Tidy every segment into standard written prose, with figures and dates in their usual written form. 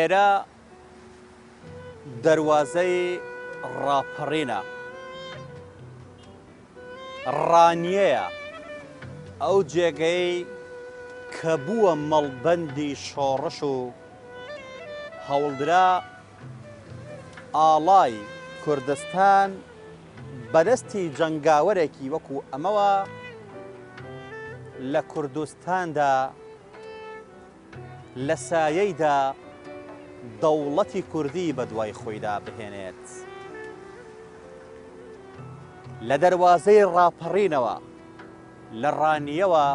ئێرە دەروازەی ڕاپەڕینە. ڕانیەیە، ئەو جێگەی کە بووە مەڵبەندی شۆڕش و هەوڵدرا ئاڵای کوردستان بەدەستی جەنگاوەرێکی وەکو ئەمەوە لە کوردستاندا لە سایەیدا دەوڵەتی کوردی بەدوای خۆیدا بهێنێت. لە دەروازەی ڕاپەڕینەوە لە ڕانیەوە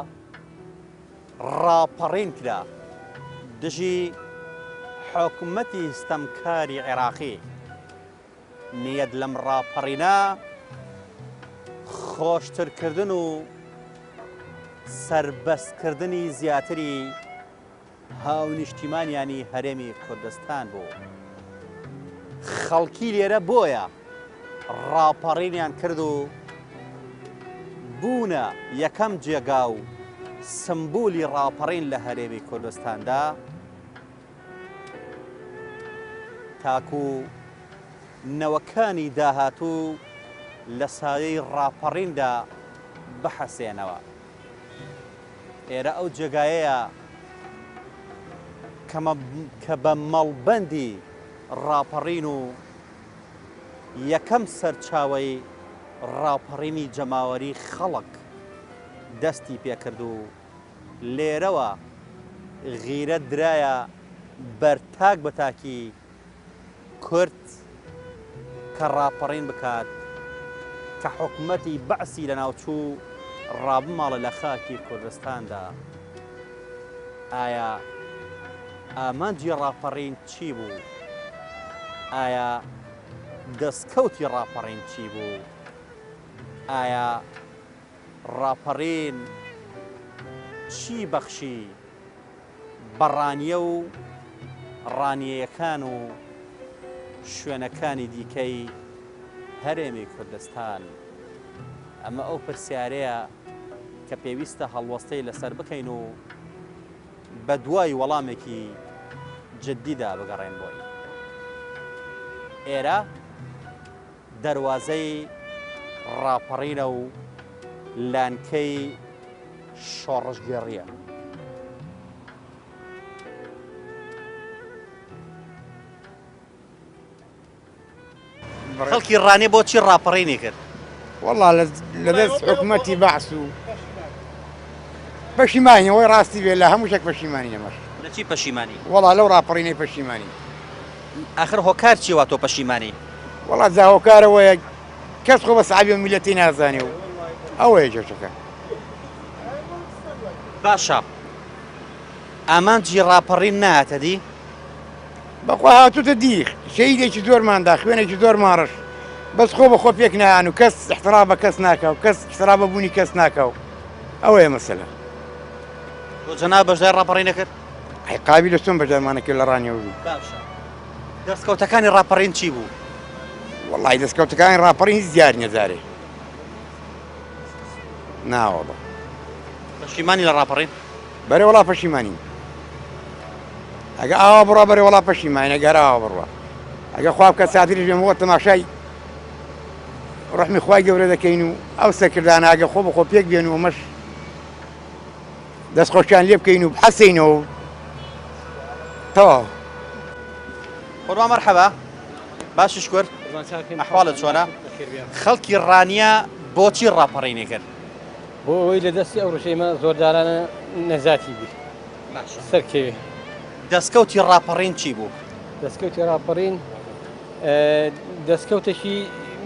ڕاپەڕین کرا دژی حکومەتی ستەمکاری عێراقی. نیەت لەم ڕاپەڕینە خۆشترکردن و سەربەستکردنی زیاتری هاونیشتیمانیانی هەرێمی کوردستان بوو. خەڵکی لێرە بۆیە ڕاپەڕینیان کرد و بوونە یەکەم جێگا و سمبولی ڕاپەڕین لە هەرێمی کوردستاندا تاکو نەوەکانی داهاتوو لە سایەی ڕاپەڕیندا بحەسێنەوە. ئێرە ئەو جێگایەیە کە بە مەڵبەندی ڕاپەڕین و یەکەم سەرچاوەی ڕاپەڕینی جەماوەری خەڵک دەستی پێکرد و لێرەوە غیرەت درایە بەر تاک بە تاکی کورد کە ڕاپەڕین بکات کە حکومەتی بەعسی لەناوچوو ڕابماڵێ لە خاکی کوردستاندا. ئایا ئامانجی ڕاپەڕین چی بوو؟ ئایا دەستکەوتی ڕاپەڕین چی بوو؟ ئایا ڕاپەڕین چی بەخشی بە ڕانیە و ڕانیەیەکان و شوێنەکانی دیکەی هەرێمی کوردستان؟ ئەمە ئەو پرسیارەیە کە پێویستە هەڵوەستەی لەسەر بکەین و بە دوای وەڵامێکی جددیدا بگەڕێن بۆی. ئێرە دەروازەی ڕاپەڕینە و لانکەی شۆڕشگێڕییە. خەڵکی ڕانیە بۆچی ڕاپەڕینی کرد؟ وەڵا لە دەست حکومەتی بەعس و پەشیمانی ئەوەی ڕاستی بێ لە هەموو شتێک پەشیمانی ئێمەش. لە چی پەشیمانی؟ وەڵا لەو ڕاپەڕینەی پەشیمانی. ئاخر هۆکار چیە وا تۆ پەشیمانی؟ وەڵا جا هۆکار ئەوەیە کەس خۆ بە سەعبی ئەم میللەتەی نازانێ و ئەوەیە کێشەکە. باشە ئامانجی ڕاپەڕین نایەتە دی؟ بەخوا هاتوتە دی شەهیدێکی زۆرمان دا خوێنێکی زۆرمان ڕشت بەس خۆ بەخۆ پێک نایان و کەس احترام بە کەس ناکا و کەس احترام بە بوونی کەس ناکا و ئەوەیە مەسەلە. تۆ جەناب بەشداری ڕاپەڕین نەکرد؟ ئەی قابیلە چۆن بەشدارمان نەکرد لە ڕانیەوە بی. باشە دەستکەوتەکانی ڕاپەڕین چی بوو؟ وەڵی دەستکەوتەکانی ڕاپەڕین هیچ دیار نییە جارێ ناوەڵا. پەشیمانی لە ڕاپەڕین؟ بەرێ وەڵا پەشیمانین ئەگە ئاوا بڕوا بەرێ وەڵا پەشیمانین ئەگەر ئاوا بڕوا ئەگە خوا بکە ساتریش بێم وە تەماشای ڕەحمی خوای گەورە دەکەین و ئەو سەرکردانە ئەگە خۆ بەخۆ پێک بێن و ئەمەش دەستخۆشیان لێ بکەین و بحەسێینەوە و تەواو. قوربان مەرحەبا باشی شکر ئەحواڵت چۆنە خەڵکی ڕانیە بۆچی ڕاپەڕینی کرد؟ بۆ ئەوەی لە دەستی ئەو ڕژێمە زۆردارانە نەجاتی بی سەرکەوێ. دەستکەوتی ڕاپەڕین چی بوو؟ دەستکەوتی ڕاپەڕین دەستکەوتێکی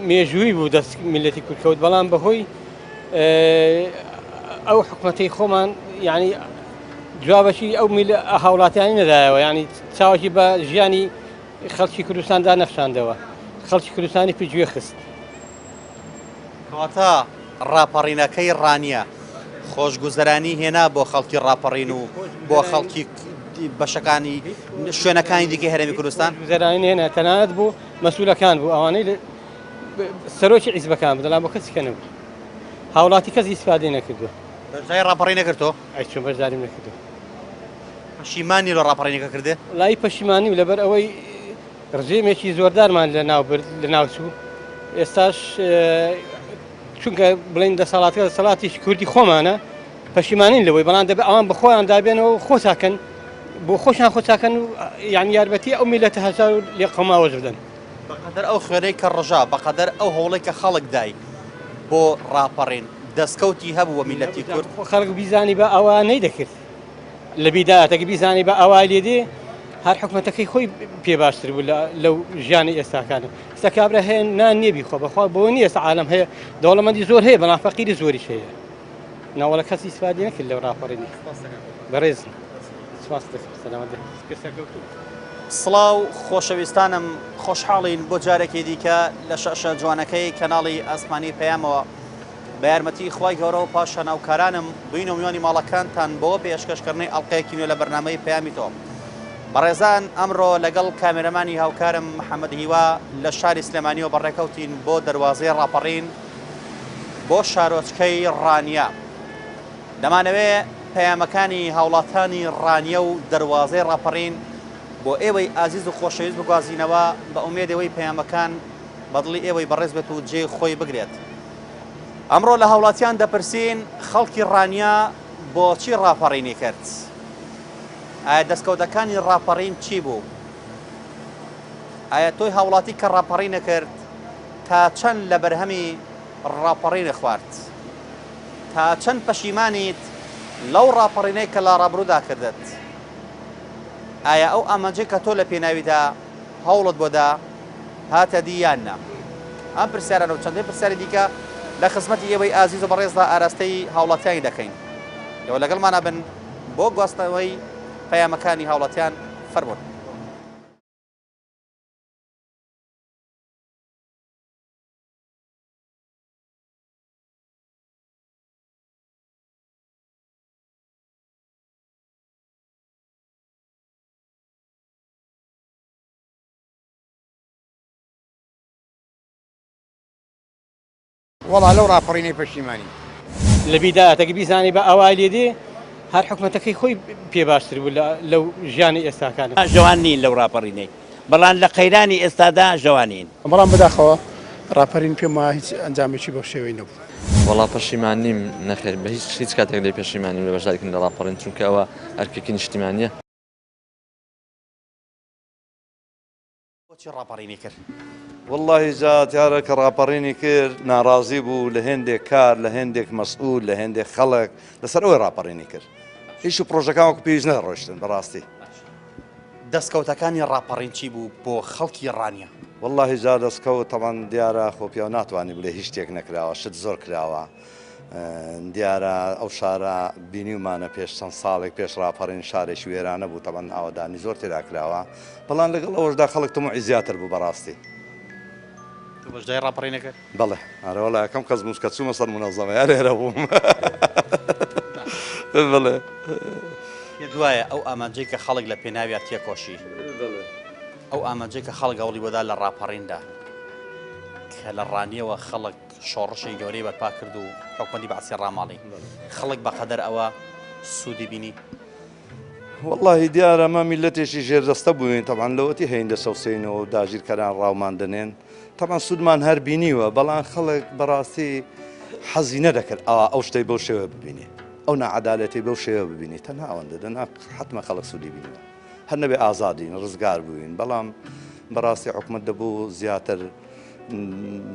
مێژووی بوو دەست میلەتی کورد کەوت بەڵام بەهۆی ئەو حکومەتەی خۆمان یعنی جوابەکی ئەو هاوڵاتیانی نەدایەوە ینی چاوەکی بە ژیانی خەڵکی کوردستاندا نەخشاندەوە خەڵکی کوردستانی پشتگوێ خست. کەواتە ڕاپەڕینەکەی ڕانیە خۆشگوزەرانی هێنا بۆ خەڵکی ڕاپەڕین و بۆ خەڵکی بەشەکانی شوێنەکانی دیکەی هەرێمی کوردستان؟ گوزەرانی هێنا تەنانەت بۆ مەسولەکان بوو ئەوانەی سەرۆکی عیزبەکان بوو دەڵام بۆ کەسی کە نەبوو هاوڵاتی کەس ئیسفادەی نەکردووە. بەشداری ڕاپەڕین نەکردۆ؟ ئەی چۆن بەشداریم نەکردووە. پەشیمانی لە ڕاپەڕینەکە کردێ؟ وەڵایی پەشیمانیم لەبەر ئەوەی ڕژێمێکی زۆردارمان لە ناو برد لە ناو چوو ئێستاش چونکە بڵین دەسەڵاتەکە دەسەڵاتێکی کوردی خۆمانە پەشیمانین لەوەی بەڵام دەبێت ئەوان بە خۆیان دابێنەوە و خۆ چاکەن بۆ خۆشیان خۆ چاکەن و یان یارمەتی ئەو میلەتە هەژار و لێقەوماوەش بدەن. بەقەدەر ئەو خوێنەی کە ڕژا، بەقەدەر ئەو هەوڵەی کە خەڵک دای بۆ ڕاپەڕین، دەستکەوتی هەبوو بە میللەتی کورد؟ خەڵک بیزانیبا ئەوە نەیدەکرد. لە بیدایەتەکە بیزانیبا ئەوای لێ دێ هەر حکومەتەکەی خۆی پێ باشتر بوو لەو ژیانی ئێستاکانە. ئێستا کابرا هەیە نان نییە بیخوا، بەخوا بۆ نییە ئێستا عالەم هەیە دەوڵەمەندی زۆر هەیە بەڵام فەقیری زۆریش هەیە. ناوەڵە کەس ئیسفادەی نەکرد لەو ڕاپەڕینە. بەڕێزن سپاست دەکەم سەلامەت بن. سڵاو خۆشەویستانم خۆشحاڵین بۆ جارێکی دیکە لە شاشە جوانەکەی کەناڵی ئاسمانی پەیامەوە بە یارمەتی خوای گەورە و پاش هەناوکارانم بووینە میوانی ماڵەکانتان بۆ پێشکەشکردنی ئەڵلقەیەکی نوێ لە بەرنامەی پەیامی تۆ. بەڕێزان ئەمڕۆ لەگەڵ کامێرەمانی هاوکارم محەممەد هیوا لە شاری سلێمانیەوە بەڕێکەوتین بۆ دەروازەی ڕاپەڕین بۆ شارۆچکەی ڕانیە. دەمانەوێ پەیامەکانی هاوڵاتانی ڕانیە و دەروازەی ڕاپەڕین بۆ ئێوەی ئازیز و خۆشەویست بگوازینەوە بە ئومێدی ئەوەی پەیامەکان بە دڵی ئێوەی بەڕێز بێت و جێی خۆی بگرێت. ئەمڕۆ لە هاوڵاتیان دەپرسین خەڵکی ڕانیە بۆچی ڕاپەڕینی کرد؟ ئایا دەستکەوتەکانی ڕاپەڕین چی بوو؟ ئایا تۆی هاوڵاتی کە ڕاپەڕینە کرد تا چەند لە بەرهەمی ڕاپەڕینە خوارد؟ تا چەند پەشیمانیت لەو ڕاپەڕینەی کە لە ڕابروودا کردت؟ ئایا ئەو ئامانجەی کە تۆ لە پێناویدا هەوڵت بۆ دا هاتە دی یان نا؟ ئەم پرسیارانە و چەندین پرسیاری دیکە لە خزمەتی ئێوەی ئازیز و بەڕێزدا ئاراستەی هاوڵاتیانی دەکەین. ئێوە لەگەڵمانا بن بۆ گواستنەوەی پەیامەکانی هاوڵاتیان فەرموون. وەڵا لەو ڕاپەڕینەی پەشیمانین. لە بیدایەتەکە بیزانی بە ئەوای لێ دێ هەر حکومەتەکەی خۆی پێ باشتر بوو لەو ژیانی ئێستاکانە. ژەوان نین لەو ڕاپەڕینەی بەڵام لە قەیرانی ئێستادا ژەوانین. بەڵام بەداخەوە ڕاپەرین پێم وایە هیچ ئەنجامێکی بەو شێوەی نەبوو. وەڵا پەشیمان نیم نەخێر بە هیچ هیچ کاتێک لێی پەشیمان نیم لە بەشداریکردن لە ڕاپەڕین چونکە ئەوە ئەرکێکی نیشتیمانیە. بۆچی ڕاپەڕینی کرد؟ وەڵاهی جا دیارە کە ڕاپەڕینی کرد ناڕازی بوو لە هێندێک کار لە هێندێک مەسئول لە هێندێک خەڵک لەسەر ئەوەی ڕاپەڕینی کرد ئیش و پڕۆژەکان وەکو پێویست نەڕۆیشتن بەڕاستی. دەستکەوتەکانی ڕاپەڕین چی بوو بۆ خەڵکی ڕانیە؟ وەڵاهی جا دەستکەوت تەبعەن دیارە خۆ پیاو ناتوانی بڵێ هیچ شتێک نەکراوە شت زۆر کراوە دیارە ئەو شارە بینیومانە پێش چەند ساڵێک پێش ڕاپەڕین شارێکی وێرانە بوو تەبعەن ئاوەدانی زۆر تێدا کراوە بەڵام لەگەڵ ئەوەشدا خەڵک تموعی زیاتر بوو بەڕاستی. تۆ بەشداری ڕاپەڕینە کرد؟ بەڵێ ئەرەوەڵا یەکەم کەس بووم کە چوومە سەر مونەزەمە یا لێرە بووم بەڵێ. پێت وایە ئەو ئامانجەی کە خەڵک لە پێناویا تێکۆشی، ئەو ئامانجەی کە خەڵک هەوڵی بۆدا لە ڕاپەڕیندا، کە لە ڕانیەوە خەڵک شۆڕشی گەورەی بەرپا کرد و حکومەتی بەعسی ڕاماڵی، خەڵک بەقەدەر ئەوە سوودی بینی؟ وەڵاهی دیارە ئەمە میللەتێکی ژێردەستە بووین تەبعەن لەوەتی هەین دەچەوسێینەوە و داگیرکەران ڕاومان دەنێن تەبعەن سوودمان هەر بینیوە بەڵام خەڵک بەڕاستی حەزی نەدەکرد ئەوا ئەو شتەی بەو شێوە ببینێ ئەو ناعەدالەتی بەو شێوە ببینی تەنها ئەوەندە دەنا حەتمە خەڵک سوودی بینیوە هەر نەبێ ئازادین ڕزگار بووین بەڵام بەڕاستی حکومەت دەبوو زیاتر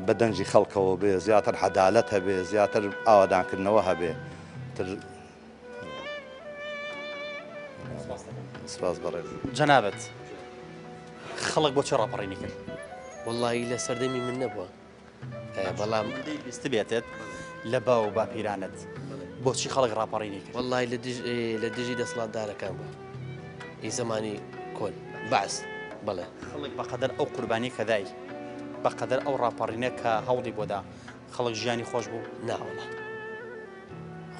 بە دەنگی خەڵکەوە بێ زیاتر عەدالەت هەبێ زیاتر ئاوادانکردنەوە هەبێ تر سپاس بەڕێز. جەنابت خەڵک بۆچی ڕاپەڕینی کرد؟ وەڵایی لە سەردەمی من نەبووە بەڵام بیستبێتت لە باو و باپیرانت بۆچی خەڵک ڕاپەڕینی کرد؟ وەڵایی لە دژی دەسەڵاتدارەکان بوو ئی زەمانی کۆن بەعس بەڵێ. خەڵک بەقەدەر ئەو قوربانی کە دای بەقەدەر ئەو ڕاپەڕینە کە هەوڵی بۆدا خەڵک ژیانی خۆش بوو؟ ناوەڵا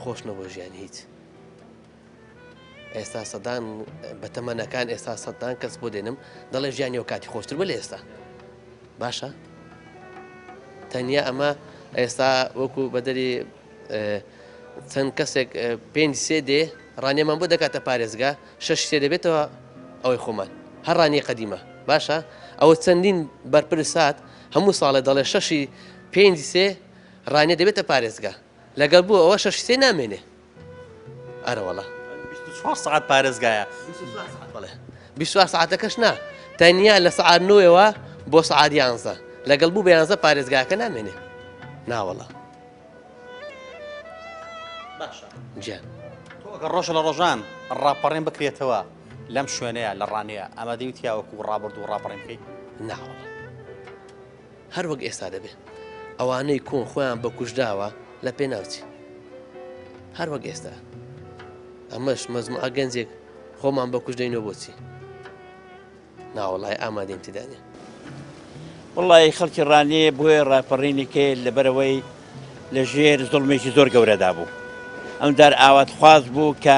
خۆش نەبوو ژیان هیچ ئێستا سەدان بەتەمەنەکان ئێستا سەدان کەس بۆ دێنم دەڵێ ژیانی ئەو کاتی خۆشتر بوو لە ئێستا باشە تەنیا ئەمە ئێستا وەکو بەدەری چەند کەسێک پێنج سێ دێ ڕانیەمان بۆ دەکاتە پارێزگا شەشی سێ دەبێتەوە ئەوەی خۆمان هەر ڕانیە قەدیمە باشە ئەوە چەندین بەرپرس هات هەموو ساڵێ دەڵێ شەشی پێنجی سێ ڕانیە دەبێتە پارێزگا لەگەڵ بوو ئەوە شەشی سێ نامێنێ ئەرەوەڵا 24 سەعات پارێزگایە بەڵێ 24 سەعاتەکەش نا تەنیا لە سەعات نۆیەوە بۆ سەعات یانزە لەگەڵ بوو بە یانزە پارێزگاکە نامێنێ ناوەڵا باشە گیان تۆ ئەگەر ڕۆژە لە ڕۆژان ڕاپەڕێن بکرێتەوە لەم شوێنەیە لە ڕانەیە ئامادەی تیاوەکو ڕابردوو ڕاپەڕێن بکەیت ناوەڵا هەر وەک ئێستا دەبێ ئەوانەی کۆن خۆیان بە کوژداوە لە پێناو چی هەر وەک ئێستا ئەمەش مەزموعە گەنجێک خۆمان بە کوژدەینەوە بۆچی ناوەڵای ئامادەیم تێدا نیە. وەڵی خەڵکی ڕانیە بۆیە ڕاپەڕینی کرد لەبەرئەوەی لە ژێر زوڵمێکی زۆر گەورەدا بوو ئەم جار ئاوات خواز بوو کە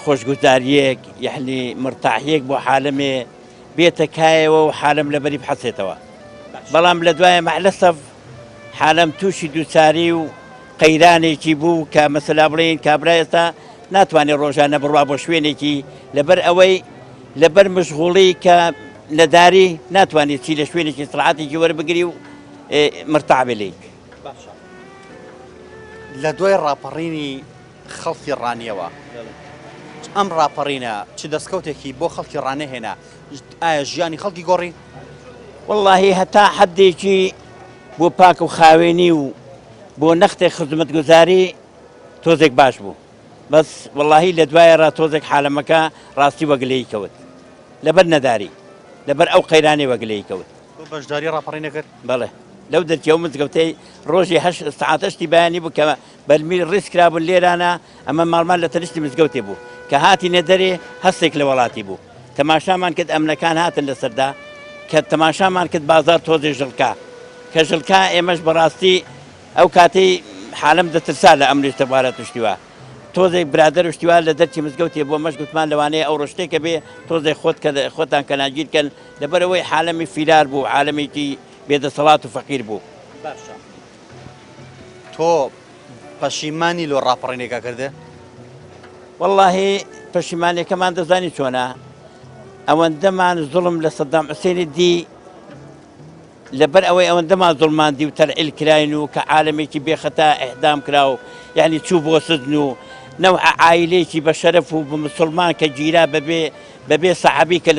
خۆشگوزاریەک یەعنی مرتاحیەک بۆ حالەمێ بێتە کایەوە و حالم لەبەری بحەسێتەوە بەڵام لە دوایە مەعلەسەف حالەم تووشی دووچاری و قەیرانێکی بوو کە مەسەلا بڵێین کابرا ئێستا ناتوانێت ڕۆژانە بڕوا بۆ شوێنێکی لەبەر ئەوەی لەبەر مشغوڵی کە نەداری ناتوانێت چی لە شوێنێکی سرعاتێکی وەربگری و مرتاح بێ لێی. باشە لە دوای ڕاپەڕینی خەڵکی ڕانیەوە ئەم ڕاپەڕینە چ دەستکەوتێکی بۆ خەڵکی ڕانیە هێنا ئایا ژیانی خەڵکی گۆڕی؟ وەڵاهی هەتا حەدێکی بۆ پاک و خاوێنی و بۆ نەختێک خزمەتگوزاری تۆزێک باش بوو بەس وەڵاهی لە دوایە ڕا تۆزێک حالەمەکە ڕاستی وەگلەیی کەوت لەبەر نەداری لەبەر ئەو قەیرانەی وەگلەیی کەوت. تۆ بەشداری ڕاپەڕین نەکرد؟ بەڵێ لەو دەرکی ئەو مزگەوتەی ڕۆژی هەشت سەعات هەشتی بەیانی بوو کە بەرمیل ڕیز کرابوون لێرانە ئەمە ماڵمان لە تەنیشتی مزگەوتێ بوو کە هاتینە دەرێ هەستێک لە وەڵاتی بوو تەماشامان کرد ئەمنەکان هاتن لەسەردا کە تەماشامان کرد بازار تۆزێ ژڵکا کە ژڵکا ئێمەش بەڕاستی ئەو کاتەی حالم دەترسا لە ئەمری تەبارە توشتی وا تۆزێک برادەر و شتی وا لە دەرکی مزگەوتێ بۆ مەش گوتمان لەوانەیە ئەو ڕۆ شتێکە بێ تۆزێک خۆت کە خۆتان کەناگیر کەن لەبەرئەوەی حالەمی فیرار بوو عالەمێکی بێدەسەڵات و فەقیر بوو. باشە تۆ پەشیمانی لۆ ڕاپەڕینێکا کردێ؟ وەڵاهی پەشیمانیەکەمان دەزانی چۆنە ئەوەندەمان زوڵم لە سەدام حوسێنی دی لەبەر ئەوەی ئەوەندەمان زوڵمان دی و تەرعیل کراین و کە عالەمێکی بێ خەتا ئیعدام کرا و یعنی چوو بۆ سجن و نەوعە عایلەیەکی بە شەرەف و بە مسوڵمان کە گیرا بەبێ بەبێ سەحابی کە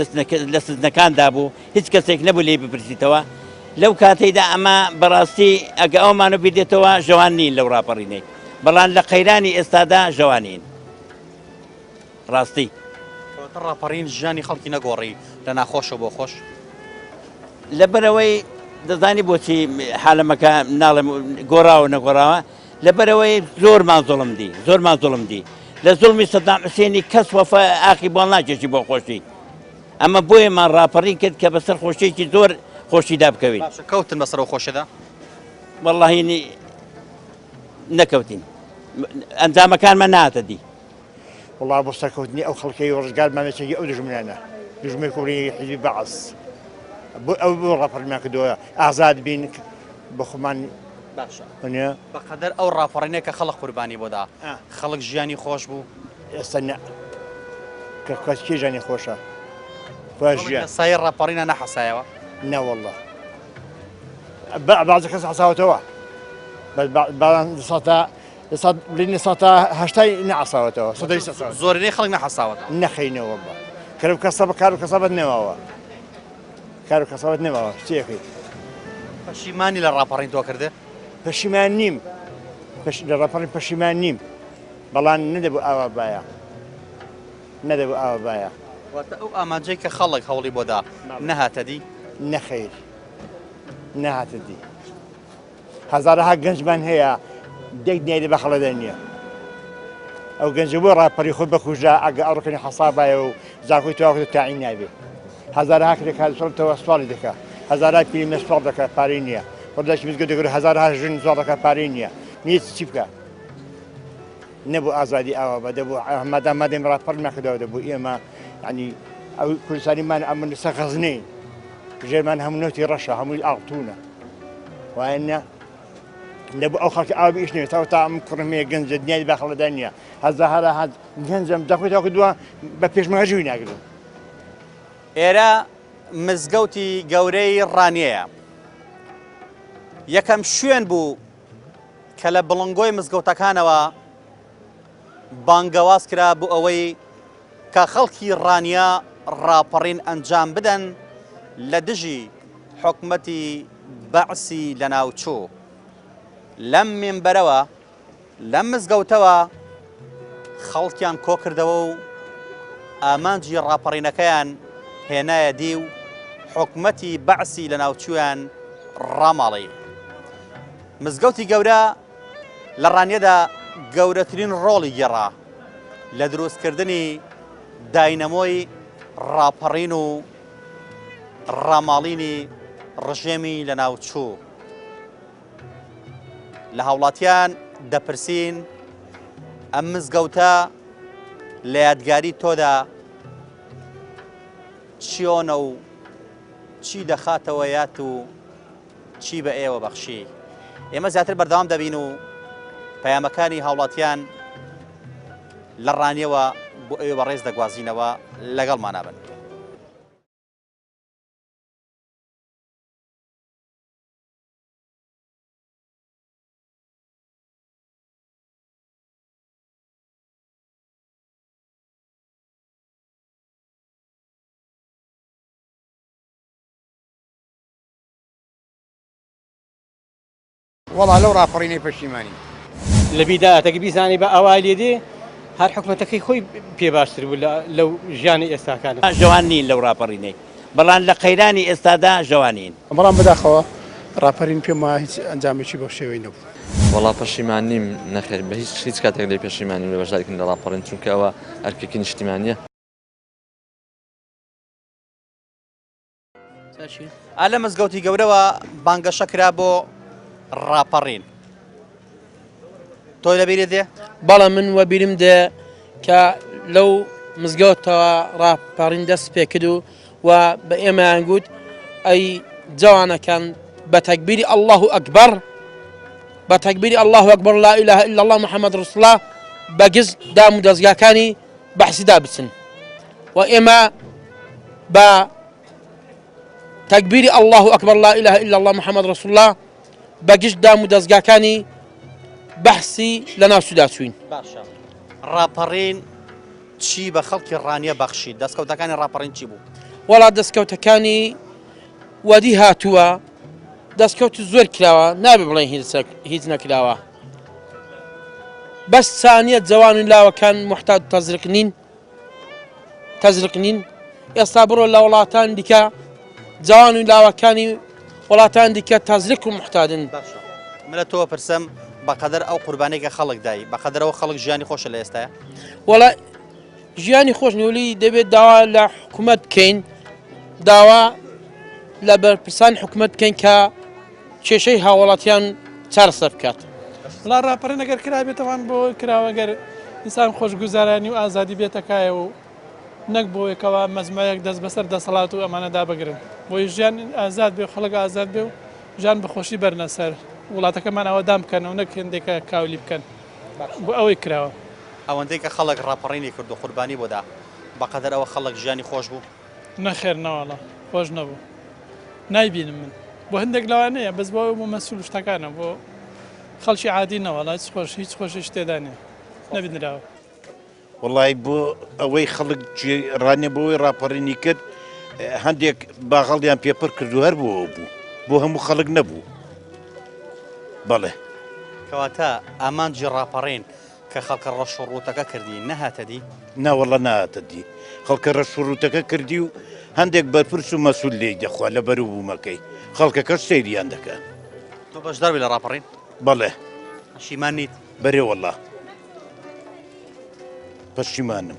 لە سجنەکاندا بوو هیچ کەسێک نەبوو لێی بپرسیتەوە لەو کاتەیدا ئەمە بەڕاستی ئەگە ئەومانە بیر دێتەوە ژەوان نین لەو ڕاپەڕینەی بەڵام لە قەیرانی ئێستادا ژەوانین ڕاستی. کەواتە ڕاپەڕین ژیانی خەڵکی نەگۆڕی لە ناخۆشەوە بۆ خۆش؟ لەبەرئەوەی دەزانی بۆچی حالەمەکە ناڵێم گۆڕاوە نەگۆڕاوە لەبەرئەوەی زۆرمان زوڵم دی زۆرمان زوڵم دی لە زوڵمی سەدام حوسێنی کەس وەفا ئاخی بۆڵ ناکێشی بۆ خۆشی ئەمە بۆیەمان ڕاپەڕین کرد کە بەسەر خۆشیێکی زۆر خۆشیدا بکەوین باشە کەوتن بەسەر ئەو خۆشیدا؟ وەڵڵاهی نەکەوتین ئەنجامەکانمان نەهاتە دی. وەڵا بۆ سەرکەوتنی ئەو خەڵکەی و ڕزگارمان لە چنگی ئەو دوژمنانە دوژمنی کوڕی حیزبی بەعس بۆ ئەو بۆ ڕاپەڕینمان کردووە ئازاد بین بۆ خۆمان باشە بەقەدەر ئەو ڕاپەڕینە کە خەڵک قوربانی بۆدا خەڵک ژیانی خۆش بوو ئێستا نە کە کەس کێ ژیانی خۆشە سای ڕاپەڕینە نەحەسایەوە نەوەڵڵا بەعزە کەس حەساوەتەوە بەڵام سەتا لە سەد بڵێین لە سەتا هەشتای نەحەساوەتەوە سەدە بیست حەساوەتەوە. زۆرینەی خەڵک نەحەساوەتەوە. نەخەینەوە بە کەر و کەسەبە کار و کەسابەت نەماوە کار و کەسابەت نەماوە چی ئەکەی؟ پەشیمانی لە ڕاپەڕین تۆ کردێ؟ پەشیمان نیم پەش لە ڕاپەڕین پەشیمان نیم بەڵام نەدەبوو ئاوا بایە نەدەبوو ئاوا بایە. واتە ئەو ئامانجەی کە خەڵک هەوڵی بۆ دا نەهاتە دی؟ نەخەیر نەهاتە دی. هەزارەها گەنجمان هەیە دەک دنیای لە بەخەڵەدا نییە ئەو گەنجە بۆ ڕاپەری خۆی بەکوژرا ئەگە ئەو ڕکەنی حەسابایە و زانکۆی تەواو تاعین نابێ هەزارەها کرێکار سڵتەوە سواڵی دەکا هەزارا پیرمێ سواڵ دەکا پارەی نییە خۆداشی مزگەوت دەگرێ هەزارەها ژن سواڵ دەکا پارەی نییە نییە چی بکە نەبوو ئازادی ئاوا بە دەبوو مادام مادەم ڕاپەڕ نەکردەوە دەبوو ئێمە ینی ئەو کوردستانیمان ئەمن لەسەر غەزنەین ژێرمان هەموو نەوتی ڕەشە هەمووی ئاڵتونە وایە نا؟ لە بۆ ئەو خەڵکی ئاو ئیش نەوێت تا ئەم کوڕم هەیە گەنجە دنیای باخەڵەدا نییە هەزارە هەز گەنجەم دەخۆی تاکو دووە بە پێشمەرگە ژووی ناگرن. ئێرە مزگەوتی گەورەی ڕانیەیە. یەکەم شوێن بوو کە لە بڵنگۆی مزگەوتەکانەوە بانگەواز کرا بۆ ئەوەی کە خەڵکی ڕانیە ڕاپەڕین ئەنجام بدەن لە دژی حکومەتی بەعسی لەناوچوو. لەم مینبەرەوە، لەم مزگەوتەوە خەڵکیان کۆکردەوە و ئامانجی ڕاپەڕینەکەیان هێنایە دی و حکومەتی بەعسی لەناوچوویان ڕاماڵی. مزگەوتی گەورە لە ڕانیەدا گەورەترین ڕۆڵی گێڕا لە دروستکردنی داینەمۆی ڕاپەڕین و ڕاماڵینی ڕژێمی لەناوچوو. لە هاوڵاتیان دەپرسین ئەم مزگەوتە لە یادگاری تۆدا چیۆنە و چی دەخاتەوە یات و چی بە ئێوە بەخشی؟ ئێمە زیاتر بەردەوام دەبین و پەیامەکانی هاوڵاتیان لە ڕانیەوە بۆ ئێوە بەڕێز دەگوازینەوە لەگەڵمانابن. وەڵا لەو ڕاپەڕینەی پەشیمانین. لە بیدایەتەکە بیزانی بە ئاوای لێ دێ هەر حکومەتەکەی خۆی پێ باشتر بوو لەو ژیانی ئێستاکانە. ژەوان نین لەو ڕاپەڕینەی بەڵام لە قەیرانی ئێستادا ژەوانین. بەڵام بەداخەوە ڕاپەرین پێم وایە هیچ ئەنجامێکی بەو شێوەی نەبوو. وەڵا پەشیمان نیم نەخێر بە هیچ هیچ کاتێک لێی پەشیمان نیم لە بەشداریکردن لە ڕاپەڕین چونکە ئەوە ئەرکێکی نیشتیمانیە. ئا لە مزگەوتی گەورەوە بانگەشە کرا بۆ ڕاپەڕین تۆی لەبیرت دێ؟ بەڵێ من وەبیرم دێ کە لەو مزگەوتەوە ڕاپەڕین دەست پێکرد و و بە ئێمەیان گوت ئەی جوانەکان بە تەکبیری الله ئەکبەر بە تەکبیری الله ئەکبەر لا إله إلا الله محمد رسول الله بە گشت دام و دەزگاکانی بەحسیدا بچن و ئێمە بە تەکبیری اللە اکبر لا اله الا اللە محمد رسول اللە بە گشت دام و دەزگاکانی بەحسی لە ناو سودا چوین. باشە ڕاپەڕین چی بە خەڵکی ڕانیە بەخشی؟ دەستکەوتەکانی ڕاپەڕین چی بوو؟ وەڵا دەستکەوتەکانی وەدی هاتووە دەستکەوت زۆر کراوە نابێ بڵێن هیچ نەکراوە بەس سانیە جەوان و لاوەکان محتاج تەزرق نین تەزرق نین ئێستا بڕۆ لە وڵاتان دیکە جوان و لاوەکانی وڵاتان دیکە تەزرق و محتادن. باشە من لە تۆ پرسم بەقەدەر ئەو قوربانەی کە خەڵک دای بەقەدەرەوە خەڵک ژیانی خۆشە لە ئێستایا؟ وەڵا ژیانی خۆش نیولی دەبێت داوا لە حکوومەت بکەین داوا لە بەرپرسان حکوومەت بکەین کە کێشەی هاوڵاتیان چارەسەر بکات. وەڵا ڕاپەڕین ئەگەر کرابێتەوان بۆ کراوە گەر ئینسان خۆشگوزارانی و ئازادی بێتە کایەوە و نەک بۆ کەوا مەجموعەیەک دەست بەسەر دەسەڵات و ئەمانەدا بگرن بۆی ژیان ئازاد بێ و خەڵک ئازاد بێ و ژیان بە خۆشی بەرنە سەر وڵاتەکەمان ئاوەدان بکەنەوە نەک هێندێکە کاولی بکەن بۆ ئەوەی کراوە. ئەوەندەی کە خەڵک ڕاپەڕینی کرد و قوربانی بۆ دا بەقەدەر ئەوە خەڵک ژیانی خۆش بوو؟ نەخێر نەواڵا خۆش نەبوو نایبینم من بۆ هەندێک لەوانەیە بەس بۆ بۆ مەسول شتەکانە بۆ خەڵکی عادی نەواڵا هیچ خۆش هیچ خۆشیش تێدا نیە نەبینراوە. وەڵی بۆ ئەوەی خەڵک ڕانێ بۆ ئەوەی ڕاپەڕینی کرد هەندێک باغەڵیان پێپڕ کرد و هەر بۆ ئەو بوو بۆ هەموو خەڵک نەبوو بەڵێ. کەواتە ئامانجی ڕاپەڕین کە خەڵکە ڕەش و ڕووتەکە کردی نەهاتە دی؟ نا وەڵا نەهاتە دی. خەڵکە ڕەش و ڕووتەکە کردی و هەندێک بەرپرس و مەسول لێی دەخوا لە بەروبوومەکەی. خەڵکەکەش سەیریان دەکا. تۆ بەشدار بووی لە ڕاپەڕین؟ بەڵێ. پەشیمان نیت؟ بەرێ وەڵا. پەشیمانم.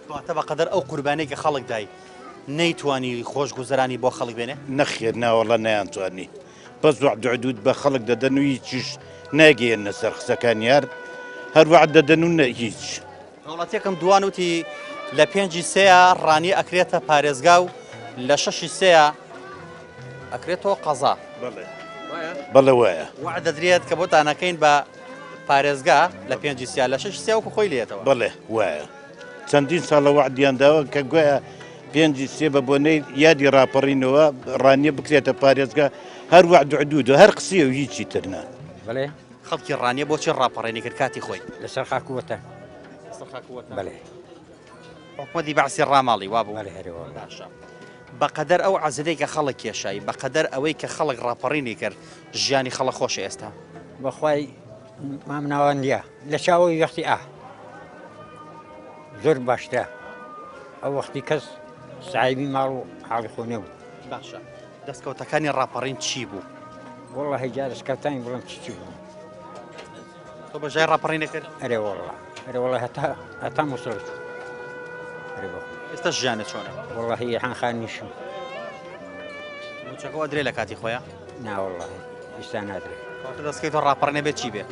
کەواتە بەقەدەر ئەو قوربانیەی کە خەڵک دای نەیتوانی خۆشگوزەرانی بۆ خەڵک بێنێ؟ نەخێر ناوەڵا نەیانتوانی. بەس وەعد و عدود بە خەڵک دەدەن و هیچیش ناگەیەننە سەر قسەکانی هەر هەر وەعد دەدەن و نە هیچ. هاوڵاتیەکم دوان وتی لە پێنجی سێیا ڕانیە ئەکرێتە پارێزگا و لە شەشی سێیا ئەکرێتەوە قەزا. بەڵێ. بەڵێ وایە. وەعد دەدرێت کە بۆتان ئەکەین بە پارێزگا لە پێنجی سیا لە شەشی سیا وەکو خۆی لێتەوە. بەڵێ وایە چەندین ساڵە وەعدیان داوە کە گوایە پێنجی سێ بە بۆنەی یادی ڕاپەڕینەوە ڕانیە بکرێتە پارێزگا هەر وەعد و عدود و هەر قسەیە و هیچی تر نا. بەڵێ. خەڵکی ڕانیە بۆچی ڕاپەڕینی کرد کاتی خۆی؟ لەسەر خاک و وەتەن. لەسەر خاک و وەتەن. بەڵێ. حکومەتی بەعسی ڕاماڵی وابوو؟ بەڵێ هەرێ وابوو. باشە. بەقەدەر ئەو عەزلەی کە خەڵک کێشای، بەقەدەر ئەوەی کە خەڵک ڕاپەڕینی کرد، ژیانی خەڵک خۆشە ئێستا؟ بەخوای مامناوەندیە لە چاوەی وەختی ئا زۆر باشترە ئەو وەختی کەس سایبی ماڵ و حاڵی خۆ نەبوو. باشە دەستکەوتەکانی ڕاپەڕین چی بوو؟ وەڵڵاهی جا دەستکەوتانی بڵێم چی چی بوو؟ تۆ بەشداری ڕاپەڕینە کرد؟ ئەرێ وەڵڵا ئەرێ وەڵڵا هەتا هەتا موسڵ چوو. ئەرێ بەخوا. ئێستا ژیانە چۆنە؟ وەڵڵاهی حان خان نیشم. مووچەکە ئەدرێ لە کاتی خۆیا؟ نا وەڵڵاهی ئیستا نادرێ. کەواتە دەستکەوتی ڕاپەڕینە بێ چی بێ؟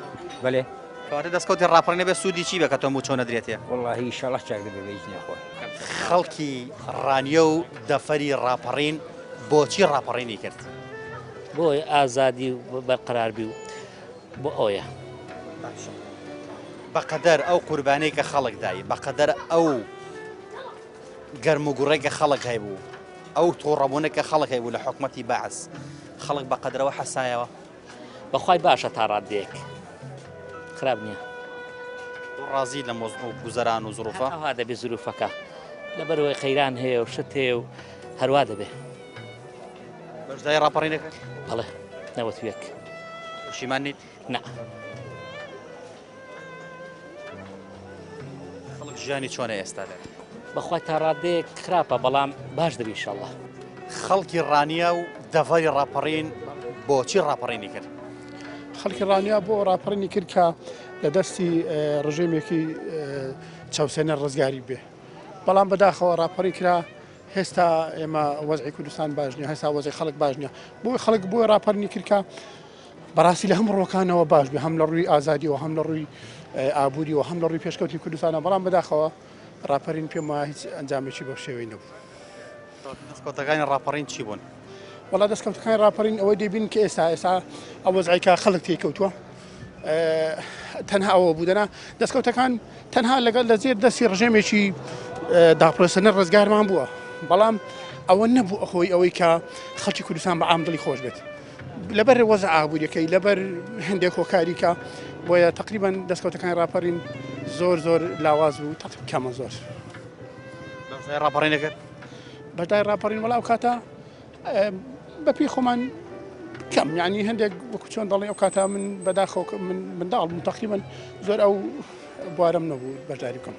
بەلێ. کەواتە دەستکەوتی ڕاپەڕینە بێ سوودی چی بێ کە تۆ مووچەو نەدرێتێ؟ وەڵڵاهی ئیشەڵا چاک دەبێ بە ئیزنی خوا. خەڵکی ڕانیە و دەفەری ڕاپەڕین بۆچی ڕاپەڕینی کرد؟ بۆ ئازادی و بەرقەرار بی و بۆ ئەوەیە. باشە بەقەدەر ئەو قوربانەی کە خەڵک دای، بەقەدەر ئەو گەرموگوڕەی کە خەڵک هەیبوو، ئەو توڕەبوونە کە خەڵک هەیبوو لە حکومەتی بەعس، خەڵک بەقەدرەوە حەسایەوە؟ بەخوای باشە تا ڕاددەیەک خراپ نییە. تۆ ڕازیت لەم وەزع و گوزەران و زروفە؟ هەر ئەوها دەبێ زروفەکە، لەبەرئەوەی قەیران هەیە و شت هەیە و هەروا دەبێ. بەشداری ڕاپەڕینە کرد؟ بەڵێ 91. پەشیمان نیت؟ نا. خەڵک ژیانی چۆنە ئێستا لێرە؟ بەخوای تا ڕادەیەک خراپە بەڵام باش دەبی ئیشەڵا. خەڵکی ڕانیە و دەڤەری ڕاپەڕین بۆچی ڕاپەڕینی کرد؟ خەڵکی ڕانیە بۆ ڕاپەڕینی کرد کە لە دەستی ڕژێمێکی چەوسێنەر ڕزگاری بێ بەڵام بەداخەوە ڕاپەڕی کرا هێستا ئێمە وەزعی کوردستان باش نیە هێستا وەزعی خەڵک باش نیە بۆ خەڵک بۆ ڕاپەرنی کرد کە بەڕاستی لە هەموو ڕووەکانەوە باش بێ هەم لە ڕووی ئازادیەوە هەم لە ڕووی ئابووریەوە هەم لە ڕووی پێشکەوتنی کوردستانە بەڵام بەداخەوە ڕاپەرین پێم وایە هیچ ئەنجامێکی بەو شێوەی نەبوو. دەستکەوتەکانی ڕاپەڕین چی بوون؟ وەڵا دەستکەوتەکانی ڕاپەڕین ئەوەی دەیبین کە ئێستا ئێستا ئەو وەزعی کە خەڵک تێکەوتووە تەنها ئەوە بوو دەنا دەستکەوتەکان تەنها لەگەڵ لە زێر دەستی ڕژێمێکی داپرۆسەنە ڕزگارمان بووە بەڵام ئەوە نەبوو ئەخۆی ئەوەی کە خەڵکی کوردستان بە عام دڵی خۆش بێت لەبەر وەزع ئابووریەکەی لەبەر هەندێک هۆکاری کە بۆیە تقریبان دەستکەوتەکانی ڕاپەڕین زۆر زۆر لاواز بوو تقریب کەمە زۆر بەشداری ڕاپەڕینە کرد بەشداری ڕاپەڕین وەڵا ئەو کاتە بەپی خۆمان کەم یعنی هەندێک وەکو چۆن دەڵێ ئەو کاتە من بەداخەوە من منداڵ بووم تقریبا زۆر ئەو بوارم نەبوو بەشداری بکەم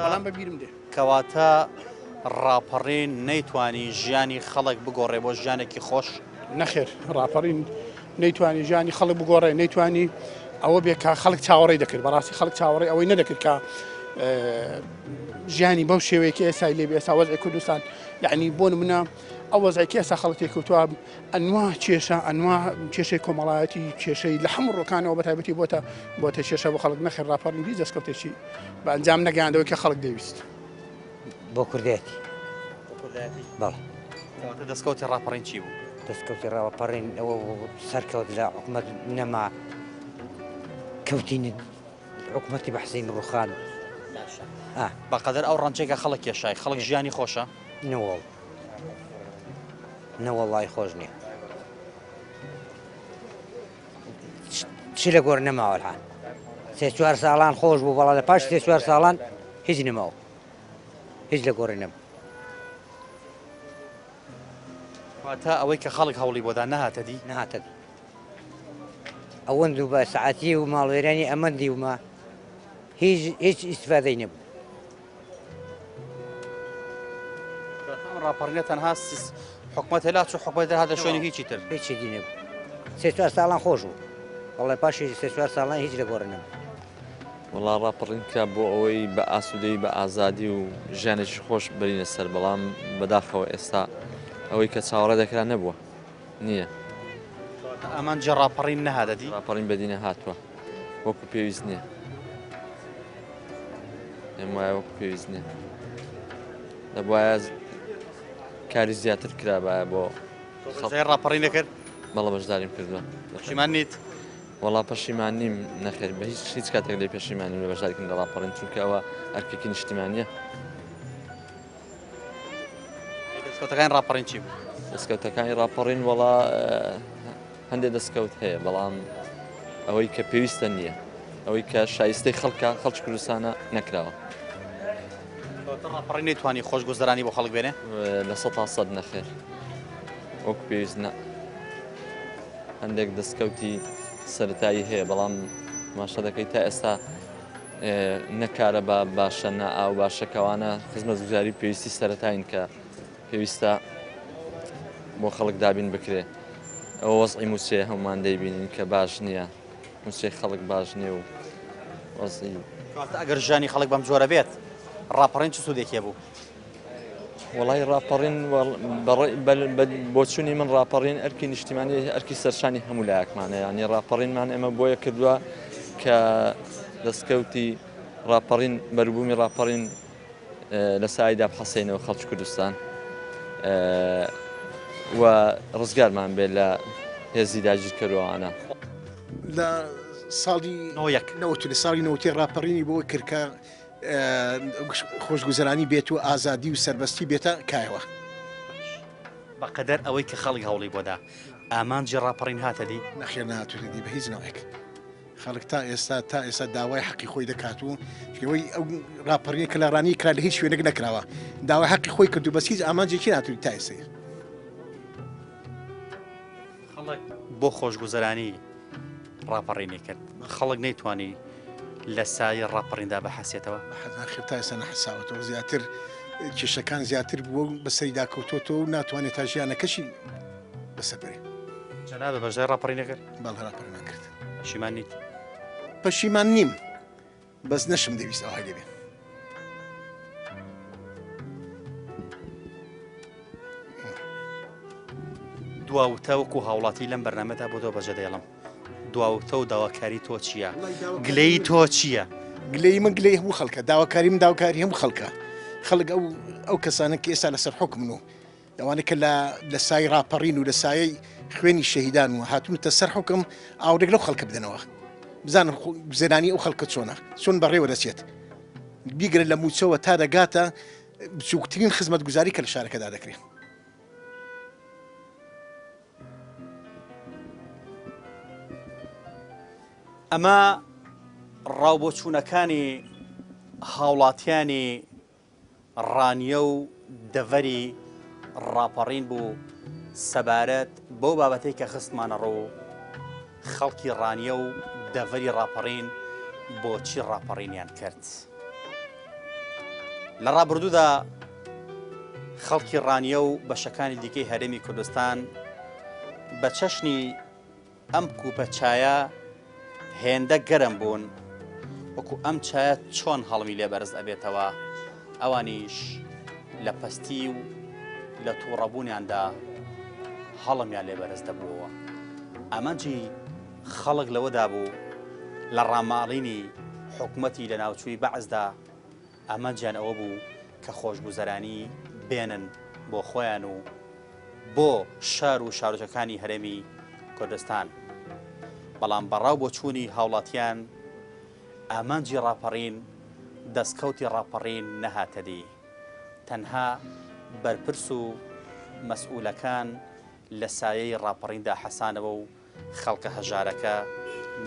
بەڵام بە بیرم دێ. کەواتە ڕاپەڕین نەیتوانی ژیانی خەڵک بگۆڕێ بۆ ژیانێکی خۆش؟ نەخێر ڕاپەڕین نەیتوانی ژیانی خەڵک بگۆڕێ نەیتوانی ئەوە بێ کە خەڵک چاوەڕێی دەکرد بەڕاستی خەڵک چاوەڕێی ئەوەی نەدەکرد کە ژیانی بەو شێوەیە کە ئێسای لێ ئێستا وەزعی کوردستان یعنی بۆ نمونە ئەو وەزعی کە ئێستا خەڵک تێکەوتووە ئەنوا کێشە ئەنوا کێشەی کۆمەڵایەتی کێشەی لە هەموو ڕۆکانەوە بە تایبەتی بۆتە بۆتە کێشە بۆ خەڵک نەخێر ڕاپەڕین هیچ دەستکەوتێکی بە ئەنجام نەگەیاندەوە کە خەڵک دەیویست. بۆ کوردایەتی. بۆ کوردایەتی؟ بەڵێ. کەواتە دەستکەوتی ڕاپەڕین چی بوو؟ دەستکەوتی ڕاپەڕین ئەوە بوو سەرکەوت لە حکومەت نەما کەوتین حکومەتی بەحسین ڕوخان. باشە. بەقەدەر ئەو ڕەنجەی کە خەڵک کێشای، خەڵک ژیانی خۆشە؟ نەوەڵ. نەوەڵڵای خۆش نییە. چ لە گۆر نەماوە الحان. سێ چوار ساڵان خۆش بوو بەڵام لە پاش سێ چوار ساڵان هیچ نەماوە. هیچ لە گۆڕی نەبوو. واتە ئەوەی کە خەڵک هەوڵی بۆدا نەهاتە دی؟ نەهاتە دی. ئەوەند و بە سەعاتی و ماڵوێرانی ئەمەند دیومە هیچ هیچ ئیسفادەی نەبوو. ئەم ڕاپەڕینە تەنها حکومەت هێلا چوو حکومەت دەرهاتە شوێنی هیچی تر. هیچی دی نەبوو. سێ چوار ساڵان خۆش بوو. وەڵای پاشی سێ چوار ساڵان هیچ لە گۆڕی نەبوو. وەڵا ڕاپەڕین کرا بۆ ئەوەی بە ئاسوودەیی بە ئازادی و ژیانێکی خۆش بەرینە سەر بەڵام بەداخەوە ئێستا ئەوەی کە چاوەڕێ دەکرا نەبووە نییە. کەواتە ئامانجی ڕاپەڕین نەهاتە دی؟ ڕاپەڕین بەدی نەهاتووە وەکو پێویست نییە. پێم وایە وەکو پێویست نییە. دەبوایە کاری زیاتر کرابایە بۆ خەڵک. ڕاپەڕین دەکرد؟ بەڵە بەشداریم کردووە. پەشیمان نیت؟ وەڵا پەشیمان نیم نەخێر بە هیچ هیچ کاتێک لێ پەشیمان نیم لە بەشداریکردن لە ڕاپەڕین چونکە ئەوە ئەرکێکی نیشتیمانییە. دەستکەوتەکانی ڕاپەڕین چی بوو؟ دەستکەوتەکانی ڕاپەڕین وەڵا هەندێک دەستکەوت هەیە بەڵام ئەوەی کە پێویستە نییە ئەوەی کە شایستەی خەڵکە خەڵکی کوردستانە نەکراوە. ڕاپەڕین نەیتوانی خۆشگوزەرانی بۆ خەڵک بێنێ؟ 100% نەخێر وەکو پێویست نا. هەندێک دەستکەوتی سەرەتایی هەیە بەڵام ماشە دەکەی تا ئێستا نە کارەبا باشە نە ئاو باشە کەوانە خزمەتگوزاری پێویستی سەرەتاین کە پێویستە بۆ خەڵک دابین بکرێ ئەوە وەزعی مووچەیە هەمومان دەیبینین کە باش نییە مووچەی خەڵک باش نییە و وەزعی کەواتە ئەگەر ژیانی خەڵک بەم جۆرە بێت ڕاپەڕین چ سوودێکی هەبوو؟ وەڵای ڕاپەڕین بۆچوونی من ڕاپەڕین ئەرکی نیشتیمانی ئەرکی سەرشانی هەموو لایەکمانە یانی ڕاپەڕینمان ئێمە بۆیە کردووە کە دەستکەوتی ڕاپەڕین بەروبوومی ڕاپەڕین لە سایدا بحەسێنەوە خەڵکی کوردستان و ڕزگارمان بێت لە هێزی داگیرکەرەوانە. لە ساڵی ساڵی نەوەتی ڕاپەڕینی بۆ کرد کە خۆشگوزەرانی بێت و ئازادی و سەربەستی بێتە کایەوە. بەقەدەر ئەوەی کە خەڵک هەوڵی بۆدا ئامانجی ڕاپەڕین هاتە دی؟ نەخێر نەهاتووتە دی بە هیچ نەوعێک. خەڵک تا ئێستا تا ئێستا داوای حەقی خۆی دەکات و شێوەی ئەو ڕاپەڕینە کە لە ڕانیە کرا لە هیچ شوێنێک نەکراوە داوای حەقی خۆی کردو بەس هیچ ئامانجێکی ناتووی تا ئێستا. خەڵک بۆ خۆشگوزەرانی ڕاپەڕینی کرد خەڵک نەیتوانی لە سایەی ڕاپەڕیندا بحەسێتەوە؟ نەخێر تا ئێستا نەحەساوەتەوە زیاتر کێشەکان زیاتر بووە و بەسەریدا کەوتۆتەوە و ناتوانێت تا ژیانەکەشی بەسەر بەرێ. جەنابت بەشداری ڕاپەڕینە کرد؟ بەڵێ ڕاپەڕینمان کرد. پەشیمان نیت؟ پەشیمان نیم بەس نەشم دەویست ئەوهای لێ بێ. دوا وتە وەکو هاوڵاتی لەم بەرنامەدا بۆ تۆ بەجێ دەێڵم دوا وتە و داواکاری تۆ چییە؟ گلەیی تۆ چییە؟ گلەیی من گلەیی هەموو خەڵکە داواکاری من داواکاری هەموو خەڵکە خەڵک ئەو ئەو کەسانە کە ئێستا لەسەر حوکمن و ئەوانە کە لە لە سای ڕاپەڕین و لە سایەی خوێنی شەهیدان و هاتوونەتە سەر حوکم ئاوڕێک لەو خەڵکە بدەنەوە بزانن گوزەرانی ئەو خەڵکە چۆنە چۆن بەڕێوە دەچێت بیگرە لە مووچەوە تا دەگاتە بچووکترین خزمەتگوزاری کە لە شارەکەدا دەکرێت. ئەمە ڕاوبۆچوونەکانی هاوڵاتیانی ڕانیە و دەڤەری ڕاپەڕین بوو سەبارەت بەو بابەتەی کە خستمانە ڕوو خەڵکی ڕانیە و دەڤەری ڕاپەڕین بۆچی ڕاپەڕینیان کرد؟ لە ڕابردوودا خەڵکی ڕانیە و بەشەکانی دیکەی هەرێمی کوردستان بە چەشنی ئەم کوپە چایە هێندە گەرم بوون وەکو ئەم چایە چۆن هەڵمی لێ بەرز ئەبێتەوە ئەوانیش لە پەستی و لە تووڕەبوونیاندا هەڵمیان لێ بەرز دەبووەوە ئامانجی خەڵک لەوەدا بوو لە ڕاماڵینی حکومەتی لەناوچووی بەعسدا ئامانجیان ئەوە بوو کە خۆشگوزەرانی بێنن بۆ خۆیان و بۆ شار و شارۆچکەکانی هەرێمی کوردستان. بەڵام بە ڕاو بۆچوونی هاوڵاتیان ئامانجی ڕاپەڕین دەستکەوتی ڕاپەڕین نەهاتەدی. تەنها بەرپرس و مەسئولەکان لە سایەی ڕاپەڕیندا حەسانەوە و خەڵکە هەژارەکە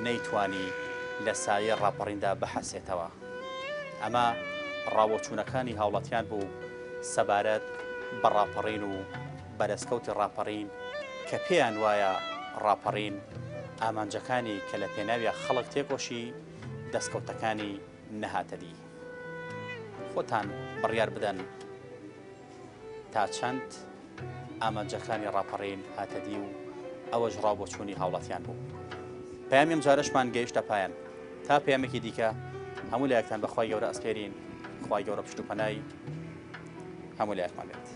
نەیتوانی لە سایەی ڕاپەڕیندا بحەسێتەوە. ئەمە ڕاوبۆچوونەکانی هاوڵاتیان بوو سەبارەت بە ڕاپەڕین و بەرەسکەوتی ڕاپەڕین کە پێیان وایە ڕاپەڕین ئامانجەکانی کە لە پێناویا خەڵک تێکۆشی دەستکەوتەکانی نەهاتەدی. خۆتان بڕیار بدەن. تا چەند ئامانجەکانی ڕاپەڕین هاتەدی و ئەوەش ڕاوبۆچوونی هاوڵاتیان بوو. پەیامی ئەمجارەشمان گەیشتە پایان. تا پەیامێکی دیکە هەموو لایەکتان بە خوای گەورە ئەسپێرین، خوای گەورە پشت و پەنای هەموو لایەکمان بێت.